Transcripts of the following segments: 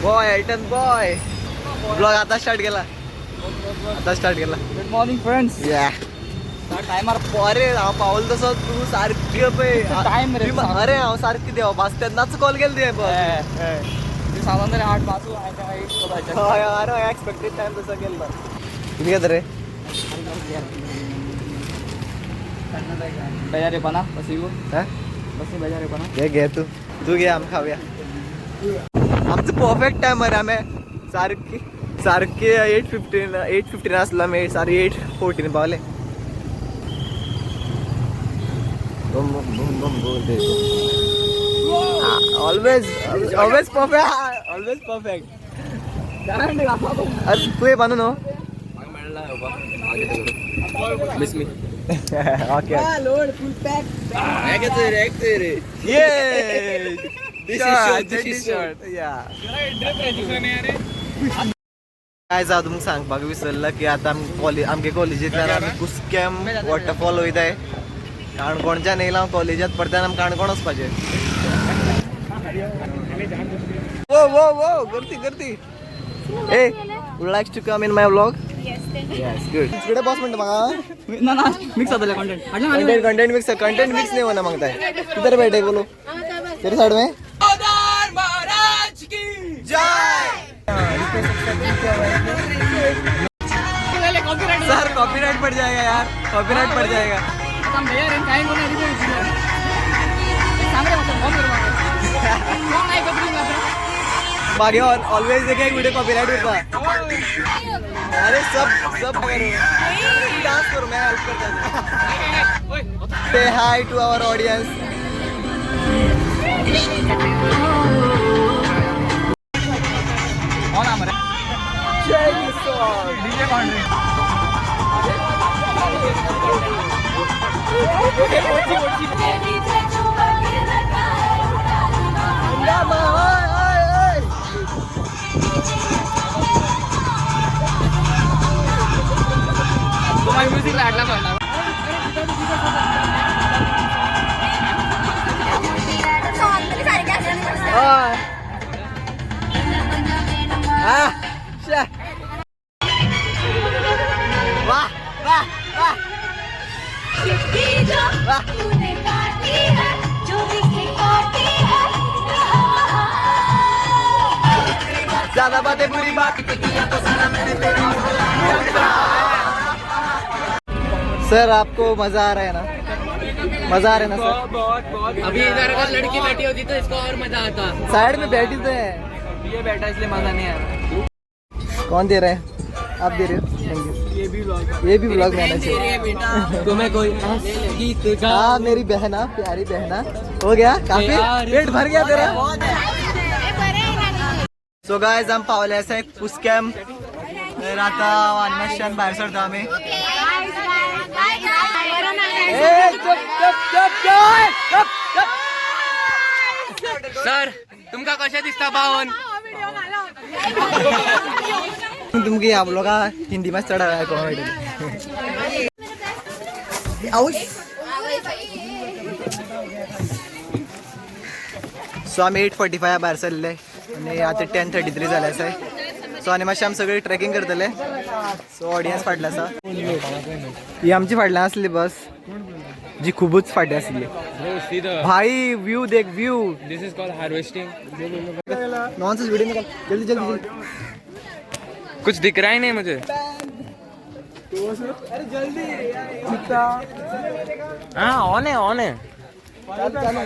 Boy Elton boy blog आता start केला, आता स्टार्ट केला. Good morning friends. या. टायमार अरे हांव पावल तसो तूं सारकें पळय Time रे. अरे हांव सारकें देव भास तेन्नाच कॉल केलो तुवें बस. सांगून तरी 8 वाजू. हय अरे एक्सपेक्टेड टायम तसो केल्लो. कितें घेता रे? बजार येवपा बसी हा? बसी बजार येवपा. घे घे तू तू घे, आमी खावया. आमचो परफेक्ट टायम मरे. आमी सारकी सारके 8:15 8:15 आसलो आमी सारके 8:14 पावले. बम बम बम बम बोल. Always always perfect, always perfect. अरे तू हे बांधू न्हू. Okay. Load full pack. Yeah. This is short, this is short. Yeah. काय जावं तुमकां सांगपाक विसरला की आतां आमी कॉलेज आमगे कॉलेजींतल्यान आमी कुस्केम वॉटरफॉल वयताय. काणकोणच्यान येयला हांव कॉलेजांत, परत्यान आमी काणकोण वचपाचें. वो वो वो गर्दी गर्दी. ए, would like to come in my vlog? Yes, good. इकडे बस म्हणटा म्हाका. ना ना, मिक्स जातले content. Content content mix, content mix नहीं होना मांगता है. किधर बैठे बोलो? तेरे साइड में. जय. सर कॉपीराइट पड़ जाएगा यार, कॉपीराइट पड़ जाएगा. मागे ऑलवेज एक वीडियो कॉपीराइट होता. अरे सब सब करो, डांस करो, मैं हेल्प करता हूँ. Say hi to our audience. जय किसान. हंगामा, ओए, ओए, ओए. म्युझिक लागला पडला. ओय. आ, शे. वाह वाह वाह वाह. जो काटी है. ज्यादा बातें बुरी बात. सर आपको मजा आ रहा है ना? मजा आ रहा है ना सर? बहुत बहुत. अभी इधर अगर लड़की बैठी होती तो इसको और मजा आता. साइड में बैठी तो है. ये बैठा इसलिए मजा नहीं आ रहा. कौन दे रहा है? आप दे रहे हो? Thank you. ये भी व्लॉग. ये भी ब्लॉग में आना चाहिए. तुम्हें कोई गीत गा. हाँ मेरी बहना, प्यारी बहना. हो गया काफी, पेट भर गया तेरा. सो गायज, आम पावले आसा कुस्केम. तर आता अन्नशान भायर सरता आमी. ए, चुप चुप चुप चुप चुप चुप. सर तुमका कशें दिसता बावन? तुमकी ह्या ब्लॉगा हिंदी मातशें चड कॉमेडी. आऊस. सो आमी 8:45 भायर सरले आनी आतां 10:33 जाले आसा. सो आनी मातशें आमी सगळी ट्रेकिंग करतले. सो ऑडियन्स फाटले आसा. ही आमची फाटल्यान आसली बस, जी खुबूच फाटीं आसली. भाई व्यू देख, view. This is called harvesting. Nonsense video निकाल, जल्दी जल्दी जल्दी. कुछ दिख रहा ही नहीं मुझे. अरे जल्दी. हाँ ऑन है, ऑन है. चालू चालू.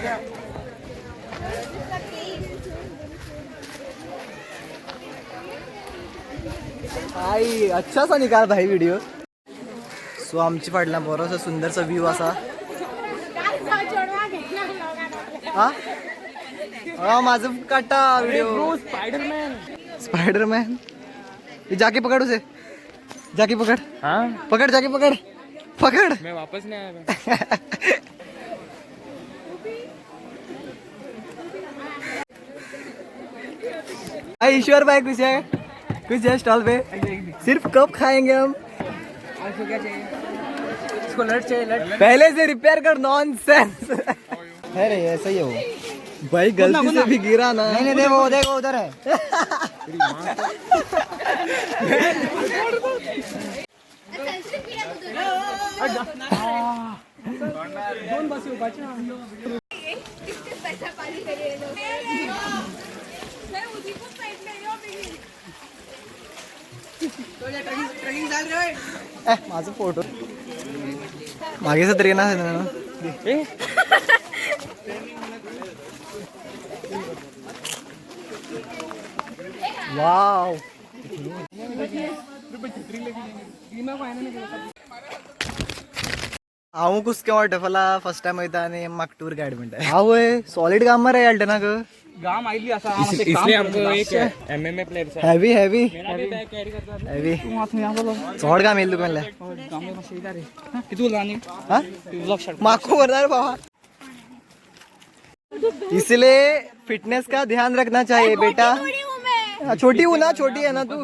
भाई अच्छा सा निकाल भाई व्हिडिओ. सो आमची फाटल्यान बरोसो सुंदरसो व्यू आसा. हा हा, माझं काटा व्हिडिओ. स्पाइडरमैन. स्पाइडरमैन, ये जाके पकड़ उसे, जाके पकड़. हाँ. पकड़, जाके पकड़, पकड़. मैं वापस नहीं आया. भाई ईश्वर भाई, कुछ है, कुछ है स्टॉल पे? सिर्फ कब खाएंगे हम? क्या चाहिए इसको? लट चाहिए लट. पहले से रिपेयर कर. नॉन सेंस है रे, ऐसा ही है वो. भाई गलती से भी गिरा ना. नहीं नहीं, देखो देखो, उधर है. ए, माझा फोटो मागे तरी ना. वाव. हांव कुस्कें वॉटरफॉला फर्स्ट टायम वयता आनी म्हाका टूर गायड म्हणटा. आवय, सॉलीड काम मरे अल्टना ग. गाम आइली असा. इसलिए हमको एक MMA player heavy heavy heavy. चड काम येयलें तुका म्हणल्यार. किती उरला आनी? हा? Blog shot. माको वरदार बाबा. इसलिए फिटनेस का ध्यान रखना चाहिए बेटा. हाँ, छोटी हूँ ना, छोटी है ना तू.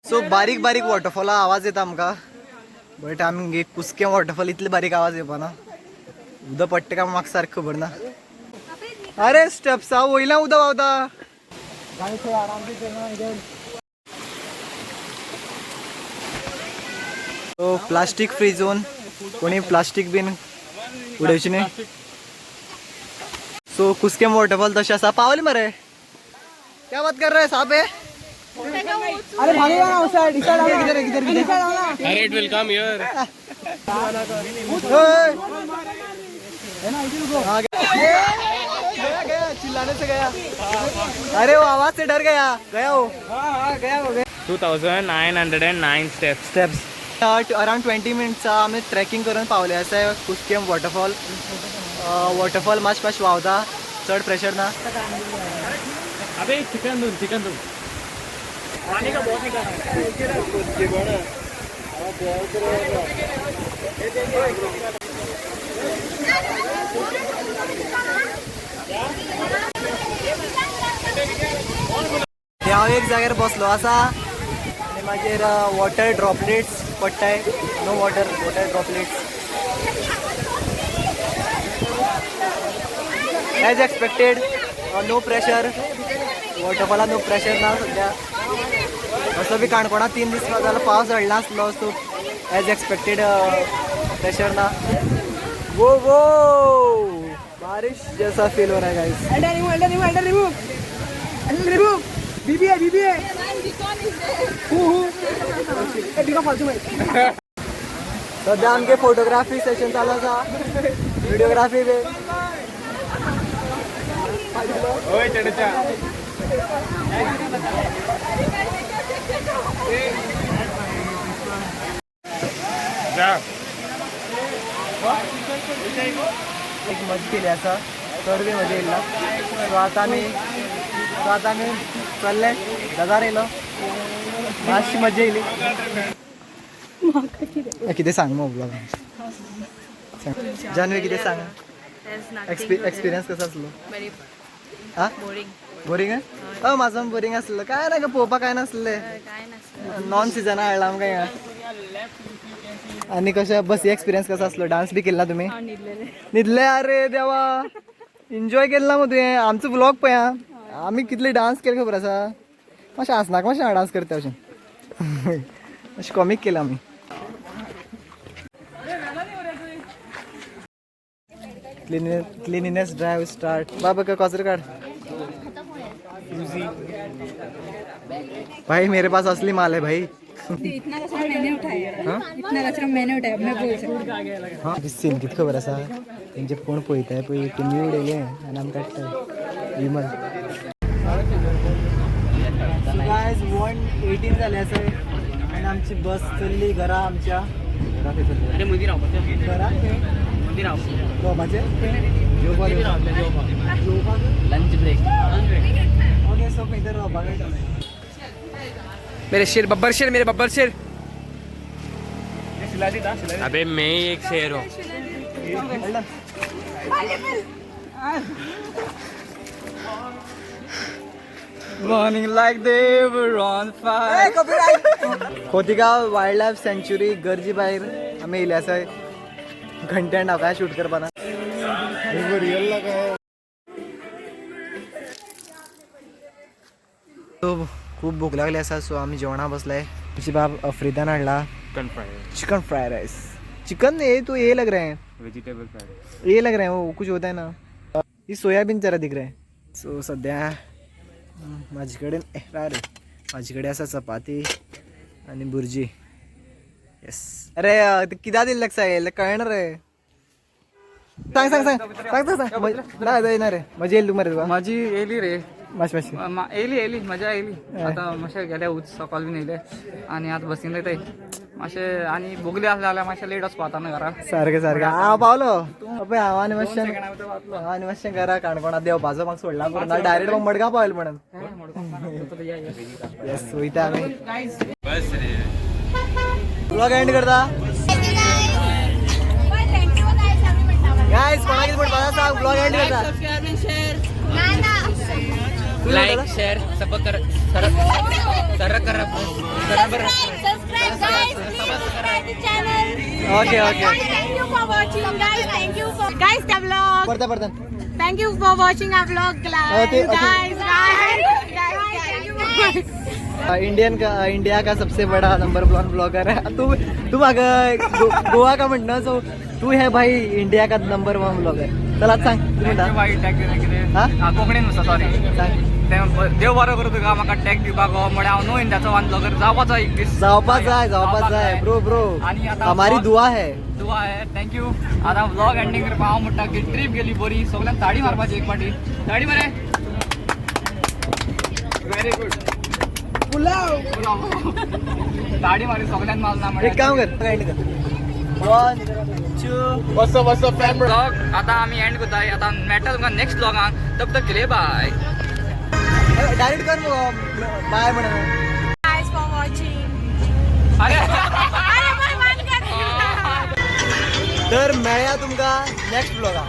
सो बारीक बारीक वॉटरफॉला आवाज येता आमकां, बट आमी कुस्कें वॉटरफॉल इतले बारीक आवाज येवपाना. उदक पडटा काय म्हाका सारकें खबर ना. अरे, स्टेप्सा वयल्यान उदक व्हांवता. सो प्लास्टीक फ्री झोन, कोणी प्लास्टीक बीन उडोवची न्ही. सो कुस्केम वॉटरफॉल तशें आसा. पावले मरे, क्या बात कर रहे हैं साहब है. अरे भागेगा ना उस साइड, इस साइड आओ. किधर है, किधर किधर? अरे, it will come here. ओए! हाँ, गया गया गया, चिल्लाने से गया. अरे, वो आवाज से डर गया, गया वो. 2909 स्टेप्स. स्टेप्स. अराउंड 20 मिनट्सा आमी ट्रेकिंग करून पावले आसा कुस्केम वॉटरफॉल. वॉटरफॉल मातशें मातशें व्हांवता, चड प्रेशर ना. अबे, चिकन दूध, चिकन दूध. हांव एक जाग्यार बसलो आसा आनी मागीर वॉटर ड्रॉपलेट्स पडटाय. No water, water droplets. As expected, no pressure. वॉटरफॉलान no pressure ना सद्या. असो बी काणकोणा 3 दीस जाल्यार पावस पडला आसलो, सो एज एक्सपेक्टेड प्रेशर ना. वो वो बारिश जैसा फील हो रहा है guys. Elder remove, elder remove, Elder remove, Elder remove. BB है, बीबी है. हु हु ए बिका फालतू भाई. सध्या आमगे फोटोग्राफी सेशन चालू आसा, व्हिडिओग्राफी बी. ओए चढ़चा. जा. एक मजा केली आसा, चड बी मजा येयला. सो आतां आमी चल्ले, दादार येयलो, मातशी मजा येयली. कितें सांग मग ब्लॉगान, जानवी, कितें सांग. एक्सपिरियन्स कसो आसलो? हा, बोरींग. हय, म्हाजो बोरींग आसलो. काय ना गो, पळोवपाक काय नासलें. नॉन सिजना हाडला आमकां हिंगा. आनी कशें बसी एक्सपिरियन्स कसो आसलो? डान्स बी केला तुमी? न्हिदले? अरे देवा, एन्जॉय केला मग तुवें. आमचो व्लॉग पळय आं, आमी कितले डान्स केले खबर आसा. मातशें आसनाक, मातशें हांव डान्स करता अशें मातशें कॉमीक केला आमी. Cleanliness drive start. बाबा का कचरो काढ. भाई, मेरे पास असली माल है भाई. इतना कचरा मैंने उठाया, इतना कचरा मैंने उठाया, मैं बोल सकती. सीन कित खबर आसा, तेंचे कोण पळयताय पळय, तेमी उडयले आनी आमी काडटाय. विमल. गायज, 1:18 जाले आसा आनी आमची बस चल्ली घरा आमच्या. अरे, मदीं रावपाचें. घरा. मदीं रावपाचें. जेवपाचें, जेवपाक. जेवपाक. Lunch break. Okay, so खंय तर रावपाक. मेरे शेर, बब्बर शेर, मेरे बब्बर शेर. अबे, मैं ही एक शेर हूँ. Burning like they were on fire. Khotigao wild life sanctuary गरजे भायर आमी येयले आसा. कंटेंट हांव काय शूट करपाना. सो खूब भूक लागली आसा, सो आमी जेवणा बसले. तुझी बाब अफ्रिदान हाडला चिकन फ्राय राइस. चिकन ये तो ये लग रहे हैं, वेजिटेबल फ्राइड. ये लग रहे हैं, वो कुछ होता है ना, ये सोयाबीन जरा दिख रहे हैं. सो सध्या माझे कडेन रे, माझे कडेन आसा चपाती आनी भुरजी. येस. अरे ते कित्याक दिल्लें साहेब कळना रे. सांग सांग सांग सांग सांग सांग. ना जायना रे, मजा येईल मरे तुका. माझी येयली रे. मातशी मातशी. येयली येयली, मजा येयली. आतां मातशें गेले उच सकाळ बीन येयले आनी आतां बसीन वयताय मातशें. आनी बोगले आसले जाल्यार मातशें लेट वचपा आतां न्हू घरा. सारकें सारकें. हांव पावलो पळय. हांव आनी मातशें सेकंडा भितर पावतलो. हांव आनी मातशें घरा काणकोणा देंवपाचो म्हाका सोडला पुरो ना, डायरेक्ट म्हाका मडगांव पावयलें म्हणून. येस, वयता आमी. ब्लॉग एंड करता. गायस, कोणाक कितें म्हणपाचें आसा? ब्लॉग एंड करता. लाइक शेयर सब कर, सर सर कर sir. Subscribe guys, please subscribe the channel. Okay okay. Thank you for watching guys. Thank you for guys the vlog. परता परता. Thank you for watching our vlog guys. Okay, okay. Guys, guys, guys, guys. Indian का, India का सबसे बड़ा number one blogger है तू. तू म्हाका गोवा का म्हणना, सो तू है भाई इंडिया का नंबर वन ब्लॉगर. चला सांग, तू म्हणटा. बाई टॅग दिलें कितें? हा? हा, कोंकणीन नुस्ता, सॉरी. सांग. तें देव बरो करूं तुका म्हाका टॅग दिवपाक हो. म्हळ्यार हांव न्हू इंडियाचो वन ब्लॉगर जावपाचो एक दीस. जावपा जाय, जावपा जाय ब्रो ब्रो. आनी आतां हमारी दुआ है. दुआ आहे. Thank you. आतां व्लॉग एंडिंग करपा हांव म्हणटा की ट्रीप गेली बरी. सगळ्यांक ताडी मारपाची एक फावटी. ताडी मरे. Very good. पुलाव. ताडी मारी सगळ्यांक मारना. एक काम कर, एंड कर. One two. ब्लॉग आता आमी एंड करताय. आता मेळटा तुमकां नेक्स्ट ब्लॉगान. तब तक के लिए बाय. डायरेक्ट कर बाय म्हणून. Guys for watching. अरे. अरे बाय बंद कर. तर मेळया तुमकां नेक्स्ट ब्लॉगाक.